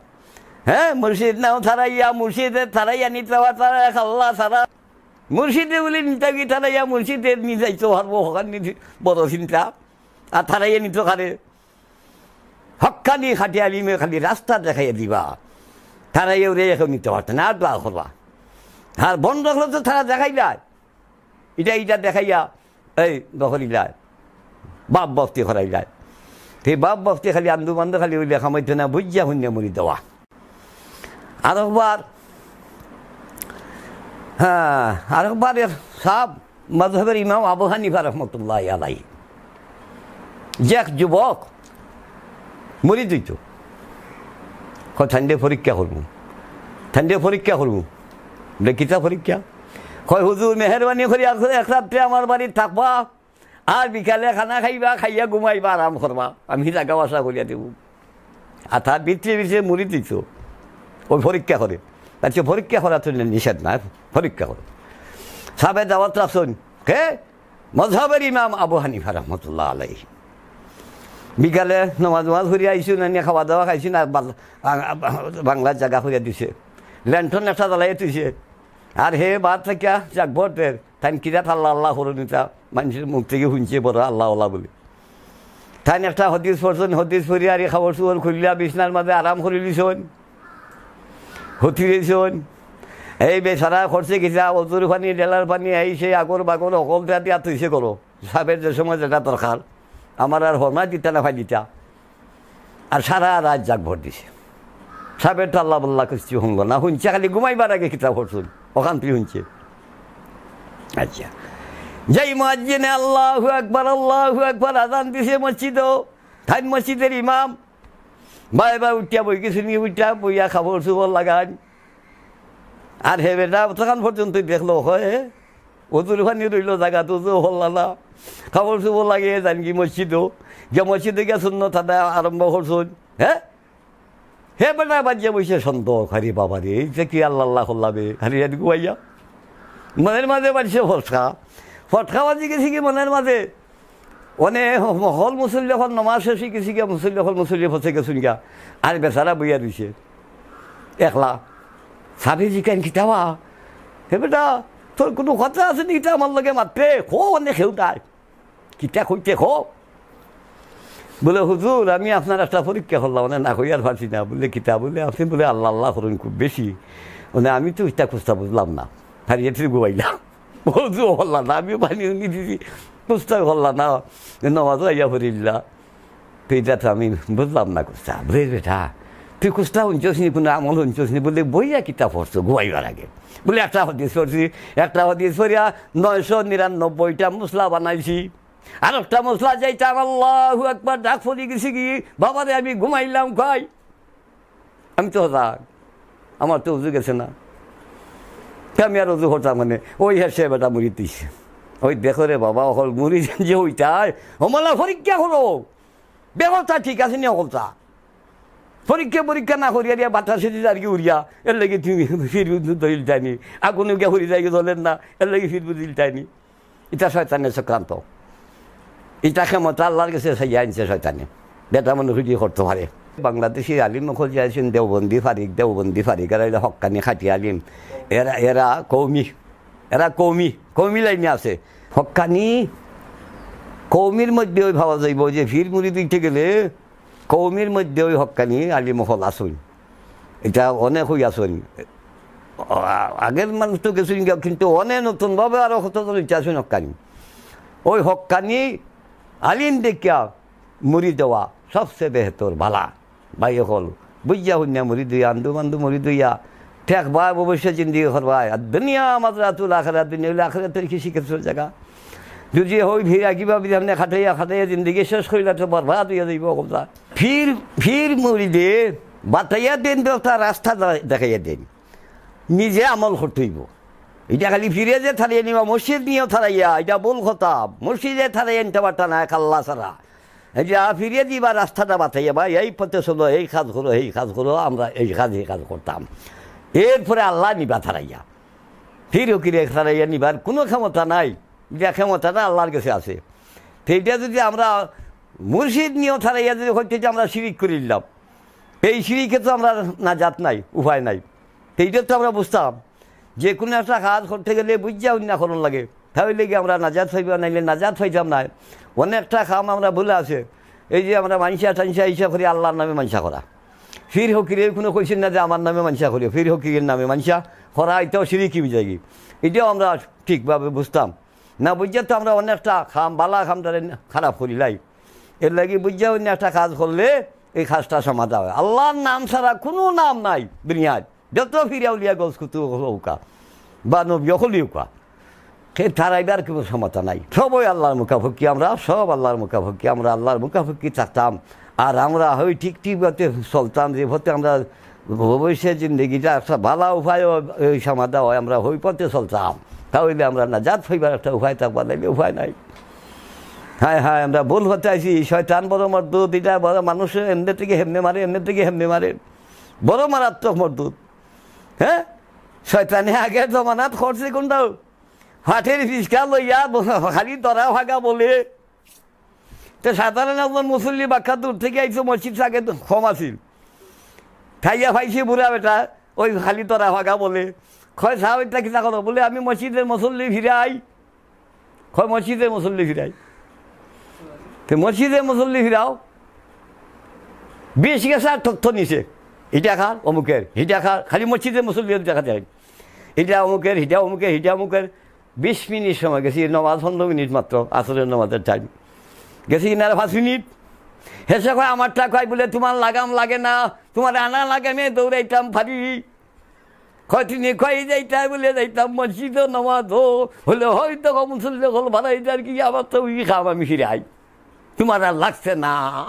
হ্যাঁ, মুর্শিদ নাও তারাইয়া, মুর্শিদে তারাইয়া নিতে পারতা এক আল্লাহ ছাড়া। মুর্শিদে বলে নিতে গিয়ে তারাইয়া মুর্শিদে নিয়ে যাইতে পারবো, ওখানে নিতে বড় চিন্তা। আর তারাইয়া নিতে পারে। হক্কানি খাঁটি আলিমে খালি রাস্তা দেখাইয়া দিবা। তারাইয়া ওরে এখন নিতে পারতো না, আর দোয়া করবা। আর ভণ্ড অকলে তো তারা দেখাইলা। ইটা, ইটা দেখাইয়া এই দখলিলায়, বাপ ভক্তি করাইলায়। সেই বাপ ভক্তি খালি আন্দু বান্দু খালি অইলে কামাইতো না, বুঝিয়া শুনিয়া মুরিদ অওয়া। আরকবার, হ্যাঁ, আরকবার এক সাব মজহবের ইমাম আবু হানিফা রহমতুল্লাহি আলাইহি, যে এক যুবক মুরিদ অইতো, কয়, "তাইনরে পরীক্ষা করমু, তাইনরে পরীক্ষা করমু।" বলে, "কিতা পরীক্ষা?" কয়, "হুজুর, মেহেরবানি করি এক, এক রাত্রে আমার বাড়িত থাকবা, আর বিকালে খানা খাইবা, খাইয়া ঘুমাইবা, আরাম করবা, আমি জাগা বাসা করিয়া দিমু।" আর তার ভিতরে ভিতরে মুরিদ অইতো, ওই পরীক্ষা করে। আচ্ছা, পরীক্ষা করা তো নিষেধ না, পরীক্ষা করে। সাবে দাওয়াত রাখছইন, কে? মজহবের ইমাম আবু হানিফা রহমতুল্লাহ আলাইহি। বিকালে নমাজ নমাজ করিয়া আইছইন, আনিয়া খাওয়া দাওয়া খাইছইন, আর বাল-, আ-, আ-, বাংলার জাগা করিয়া দিছে। ল্যান্টন একটা জ্বালাইয়া থইছে। আর হে বাদ থাকিয়া জাগবর দের, তাইন কিরাত আল্লাহ আল্লাহ করইন ইতা, মানষর মুখ থাকি হুনছে বড় আল্লাহ আল্লাহ বলে। তাইন একটা হাদিস পড়ছইন, হাদিস পড়িয়া আর এই কাপড় চোপড় খুলিয়া বিছনার মাঝে আরাম করিলিছইন। হতি রইছইন। এই বেচারা করছে কিতা, অজুর পানি, ডেলার পানি, এই সেই আগর বাগর হকলতা দিয়া থইছে করো। সাবের যে সময় যেটা দরকার, আমার আর হরমা দিতা না ফাই দিতা। আর সারা রাত জাগবর দিছে। সাবের তো আল্লাহ বল্লা কিছু হুনলো না, হুনছে খালি ঘুমাইবার আগে কিতা পড়ছইন, অখান তুই হুনছে। আচ্ছা, যেই মুয়াজ্জিনে "আল্লাহু আকবার, আল্লাহু আকবার" আজান দিছে মসজিদো, তাইন মসজিদের ইমাম, বায় বায় উঠিয়া বই গেছইন, উঠিয়া বইয়া কাপড় চোপড় লাগাইন। আর হে বেটা অতখান পর্যন্ত দেখলো, কয়, "হে, অজুর পানি রইলো জাগাত, অজু করলা না।" কাপড় চোপড় লাগিয়া যাইনগি মসজিদো, গিয়া মসজিদো গিয়া সুন্নত আদায় আরম্ভ করছইন। হ্যাঁ, হে বেটা বাজিয়া বইছে সন্দেহ, "আরে বাবা রে, এই যে কি আল্লাহ আল্লাহ করলা বে, আরে এদিকে আইয়া।" মনের মাঝে বাজছে ফটকা, ফটকা বাজি গেছে কি মনের মাঝে, অনে হকল মুসল্লি অকল নমাজ শেষ অই গেছে গিয়া, মুসল্লি অকল মুসল্লি পথে গেছইন গিয়া, আর বেচারা বইয়া রইছে একলা। সাবে জিকাইন, "কিতা বা? হে বেটা, তোর কুনু কথা আছে নি? ইতা আমার লগে মাততে, কও, অনে কেউ নাই। কিতা কইতে কও?" বলে, "হুজুর, আমি আপনার একটা পরীক্ষা করলাম, মানে না কইয়ার পারছি না।" বলে, "কিতা?" বলে, "আপনি বলে আল্লাহ আল্লাহ করইন খুব বেশি, মানে আমি তো ইতা কুস্তা বুঝলাম না, হারিয়ে ফিরে ঘুমাইলাম।" অজু করলা না, আমিও পানি উনি দিছি, কুস্তা করলা না, নমাজও আইয়া পড়িলা। তো ইটা তো আমি বুঝলাম না কুস্তা। বলে, "বেটা, তুই কুস্তা হুনছস নি, কুনু আমল হুনছস নি?" বলে, "বইয়া কিতা পড়ছো ঘুমাইবার আগে?" বলে, "একটা হাদিস পড়ছি, একটা হাদিস পড়িয়া নয়শো নিরানব্বইটা মুসলা বানাইছি।" আর একটা মসলা যাইতাম, আল্লাহু আকবার, ডাক পড়ি গেছে কি, বাবারে আমি ঘুমাইলাম কই, আমি তো হজা, আমার তো উজু গেছে না, তে আমি আর উজু করতাম মানে, ওই হেসে বেটা মুড়ি দিছে। ওই দেখো রে বাবা, অকল মুড়ি যে ওইটাই, হমলা পরীক্ষা করো, বেগরতা ঠিক আছে নি অকলতা। পরীক্ষা পরীক্ষা না করিয়া দিয়া বাতাসে যদি আর কি উড়িয়া, এর লাগি তুমি ফির বুঝু ধরিল টাইনি, আগুনে গিয়া হরি যাই ধরলেন না, এর লাগি ফির বুঝিল টাইনি। ইটা শয়তানের চক্রান্ত। ইটা ক্ষমতা আল্লাহর গেছে চাইয়া আনছে শয়তানে। বেটা মনে খুশি করতে পারে। বাংলাদেশি আলিম অকল যে আছেন দেওবন্দি ফারিক, দেওবন্দি ফারিক, এরা অইলে হক্কানি খাঁটি আলিম। এরা, এরা কওমি, এরা কওমি, কওমি লাইনে আছে। হক্কানি কওমির মধ্যে ওই ভাবা যাইব যে ফির মুড়ি দিতে গেলে কওমির মধ্যে ওই হক্কানি আলিম অকল আছইন। ইটা অনেক হই আছইন। আ-, আগের মানুষ তো গেছইন গিয়া, কিন্তু অনেক নতুনভাবে আরো কতজন ইটা আছইন হক্কানি। ওই হক্কানি আলিম দেখিয়া মুড়ি দেওয়া সবচেয়ে বেহতর, ভালা। ভাই অকল, বুঝিয়া হুনিয়া মুড়ি দিয়া, আন্দু মান্দু মুড়ি দিয়া, ঠেকবায়, ভবিষ্যৎ জিন্দেগি করবায়। আর দুনিয়া মাজরাতুল আখিরাত, দুনিয়া অইলে আখিরাতর কৃষি ক্ষেত্রর জাগা। যদি হই ফির কিভাবে সামনে খাটাইয়া খাটাইয়া জিন্দেগি শেষ করিলা, তো বরবাদ হইয়া যাইব কথা। ফির, ফির মুড়িদে বাতাইয়া দেন, তো তার রাস্তা দে-, দেখাইয়া দেন, নিজে আমল করতে হইব। ইটা খালি ফিরে যে থারাইয়া নিবা, মসজিদ নিয়েও থারাইয়া, ইটা ভুল কথা। মসজিদে থারাইয়া নিতে পারতা না এক আল্লাহ ছাড়া। এই যে আ, ফিরে দিবা রাস্তাটা বাতাইয়া, ভাই, এই পথে চলো, এই কাজ করো, এই কাজ করো, আমরা এই কাজ, এই কাজ করতাম। এরপরে আল্লাহ নিবা থারাইয়া। ফির ফকিরে থারাইয়া নিবার কোনো ক্ষমতা নাই, যে ক্ষমতাটা আল্লাহর কাছে আছে। তো ইটা যদি আমরা মুর্শিদ নিয়েও থারাইয়া যদি হইতে যে আমরা শিরিক করিলাম, এই শিরিকে তো আমরা নাজাত নাই, উপায় নাই। তো ইটা তো আমরা বুঝতাম, যে কোনো একটা কাজ করতে গেলে বুঝিয়া হুনিয়া করন লাগে, তাহলে কি আমরা নাজাত পাইবা, নাইলে নাজাত পাইতাম না। অনেকটা কাম আমরা ভুলে আছে, এই যে আমরা মানষা টানষা ইচ্ছা করি আল্লাহর নামে মানষা করা। ফির ফকিরে কোনো কইছেন না যে আমার নামে মানষা করিও, ফির ফকিরের নামে মানষা করা, ইটাও শিরিকি বুঝাইগি। ইটাও আমরা ঠিকভাবে বুঝতাম না, বুঝিয়া তো আমরা অনেকটা কাম, ভালা কামটারে খারাপ করিলাই। এর লাগি বুঝিয়া অন্য একটা কাজ করলে এই কাজটা সমাধান হয়। আল্লাহর নাম ছাড়া কোনো নাম নাই দুনিয়াত। যত ফির আউলিয়া গজ কুতুব হউকা বা নবী অকল হউকা, সে থারাইবার কোনো ক্ষমতা নাই। সবই আল্লাহর মুখাপেক্ষি আমরা, সব আল্লাহর মুখাপেক্ষি, আমরা আল্লাহর মুখাপেক্ষি থাকতাম। আর আমরা ওই ঠিক ঠিক পথে চলতাম, যে পথে আমরা ভবিষ্যৎ জিন্দেগিটা একটা ভালা উপায়, ওই সমাধা হয়, আমরা ওই পথে চলতাম। তাহলে আমরা নাজাত পাইবার একটা উপায় থাকবা, নাইলে উপায় নাই। হায় হায়, আমরা ভুল পথে আইছি, শয়তান বড় মর্দুদ, ইটা বড় মানুষ এমনে থেকে হেমনে মারে, এমনে থেকে হেমনে মারে, বড় মারাত্মক মর্দুদ। হ্যাঁ, শয়তানে আগের জমানাত করছে কোনটাও, ফাটের ফিসকা লইয়া ব-, খালি দরা ভাগা বলে। তো সাধারণ একজন মুসল্লি বাক্কা দূর থেকে আইছে, মসজিদ আগে তো কম আছিল, খাইয়া পাইছে বুড়া বেটা, ওই খালি দরা ভাগা বলে। কয়, "সাহেব, এটা কিতা কথা?" বলে, "আমি মসজিদের মুসল্লি ফিরাই।" কয়, "মসজিদের মুসল্লি ফিরাই।" তো মসজিদের মুসল্লি ফিরাও, বিশ গেছে আর তথ্য নিছে, ইটা কার, অমুকের, হিটা কার, খালি মসজিদের মুসল্লি দেখা যায়। ইটা অমুকের, হিটা অমুকের, হিটা অমুকের। বিশ মিনিট সময় গেছে, নমাজ পনেরো মিনিট মাত্র, আসরের নমাজের টাইম। গেছে ইনারা পাঁচ মিনিট। হেসে কয়, "আমারটা কয়?" বলে, "তোমার লাগাম লাগে না, তোমার আনা লাগে, আমি দৌড়াইতাম পারি।" কয়, "তুমি কই যাইতায়?" বলে, "যাইতাম মসজিদো নমাজো।" বলে, "হয়তো কম মুসল্লি হল বাড়াই যার কি, আবার তো ওই খাম আমি ফিরাই।" তোমার আর লাগছে না।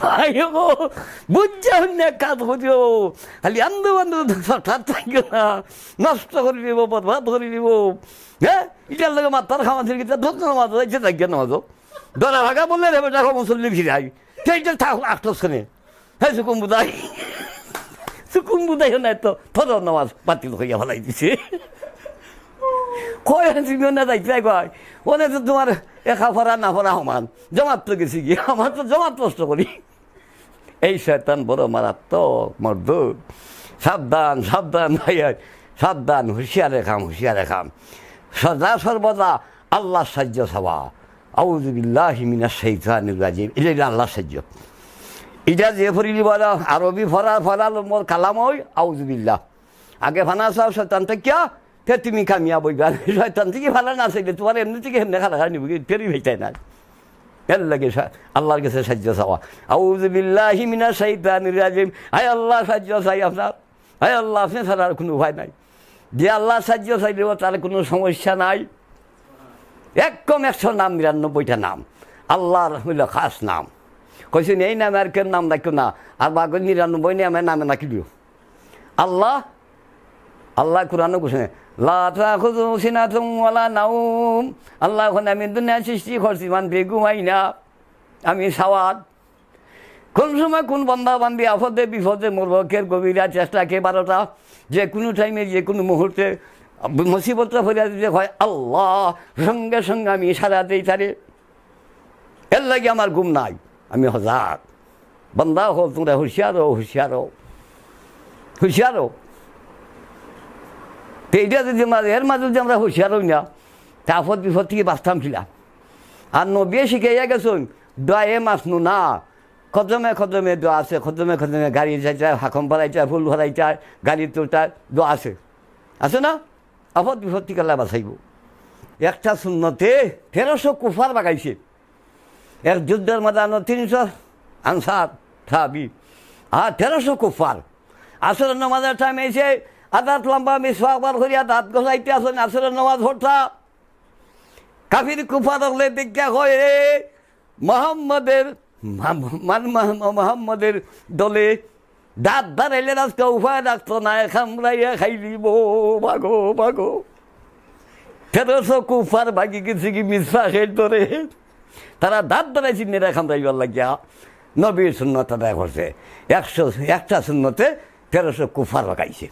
ভাই গো, বুঝছো না, কাজ করিও। খালি আন্দু আন্দু হঠাৎ থাকিও না, নষ্ট করে দিব, বরবাদ করে দিব। হ্যাঁ, ইটার লগে মাথার খামাচির কিতা, ধর নমাজ, যাইতে থাকিও নমাজ। দরা ভাগা বললে রে বেটা, মুসল্লি ফিরাই। সেইটা থাক, আটকস কেনে? হ্যাঁ, সুকুম বুঝাই। সুকুম বুঝাইও না তো, ধর নমাজ বাতিল করিয়া ফালাই দিছে। কয় জীবনে যাইতে কয়, ওনে তো তোমার একা ফরা না ফরা সমান, জমাত তো গেছি গিয়া, আমার তো জমাত নষ্ট করি। এই শয়তান বড় মারাত্মক মর্দুদ। সাবধান, সাবধান ভাই, সাবধান, হুঁশিয়ারে খাম, হুঁশিয়ারে খাম। সদা সর্বদা আল্লাহর সাহায্য চাওয়া। আউযু বিল্লাহি মিনাশ শাইতানির রাজিম। ইটা অইলো আল্লাহর সাহায্য। ইটা যে পড়িলি বলা, আরবি পড়া, পড়া নম্বর কালাম ওই আউযু বিল্লাহ। আগে ফানা চাও শয়তান থাকিয়া, তে তুমি কামিয়াব অইবা। শয়তান থাকি ফানা না চাইলে তোমার এমনে থাকি এমনে খাড়া খাড়া নিব, ফেরি হইতাই না। এর লাগি সা-, আল্লাহর কাছে সাহায্য চাওয়া। আউযু বিল্লাহি মিনাশ শাইতানির রাজিম। আয় আল্লাহ, সাহায্য চাই আপনার। আয় আল্লাহ, আপনি ছাড়া আর কোনো উপায় নাই। যে আল্লাহ সাহায্য চাইলেও তার কোনো সমস্যা নাই। একদম একশো নাম, নিরানব্বইটা নাম। আল্লাহর হইল খাস নাম। কইছেন, "এই নামে আর কেউ নাম ডাকিও না, আর বাকি নিরানব্বই নামে নামে ডাকি দিও।" আল্লাহ, আল্লাহ কোরআনও কইছেন, "লা তাখুযুহু সিনাতুন ওয়ালা নাওম।" আল্লাহ কইন, "আমি দুনিয়া সৃষ্টি করছি, মানে ঘুমাই না, আমি সাওয়াদ।" কোন সময় কোন বান্দা বান্দি আপদে বিপদে মরব, কে গভীর রাত একটা, কে বারোটা, যে কোনো টাইমে, যে কোনো মুহূর্তে মুসিবতটা ফিরিয়া দিতে হয় আল্লাহ, সঙ্গে সঙ্গে আমি সাড়া দেই তারে। এর লাগি আমার ঘুম নাই, আমি হজাগ। বান্দা হও, তোমরা হুঁশিয়ার হও, হুঁশিয়ার হও, হুঁশিয়ার হও। তো এইটা যদি আমরা, এর মাঝে যদি আমরা হুঁশিয়ার হই না, তে আপদ বিপদ থেকে বাঁচতাম কিলা? আর নবী শিখাইয়া গেছেন, দোয়ায়ে মাসনুনা, কদমে কদমে দোয়া আছে, কদমে কদমে গাড়ি যাইতে, হাকম ফরাইতে, ফুল ফরাইতে, গাড়ি তুলতে দোয়া আছে, আছে না? আপদ বিপদ থেকে আল্লাহ বাঁচাইব। একটা সুন্নতে তেরোশো কুফার বাগাইছে। এক যুদ্ধর ময়দানো তিনশো আনসার সাহাবি, আর তেরোশো কুফার। আসরের নামাজের টাইম এসে আদাত লম্বা মিসওয়াক বার করিয়া দাঁত ঘষাইতে আছেন, আসরের নামাজ পড়তা। কাফির কুফার হকলে দেখা হয়, "এ মোহাম্মদের, মা-, মান-, মা-, মোহাম্মদের দলে দাঁত দাঁড়াইলে আজকে উপায় রাখতো না, কামড়াইয়া খাইলিব, ভাগো, ভাগো।" তেরোশো কুফার ভাগি গেছে কি মিসওয়াকের ধরে। তারা দাঁত দাঁড়াইছে নেড়া কামড়াইবার লাগিয়া। নবীর সুন্নত আদায় করছে। একশো, একটা সুন্নতে তেরোশো কুফার বাগাইছে।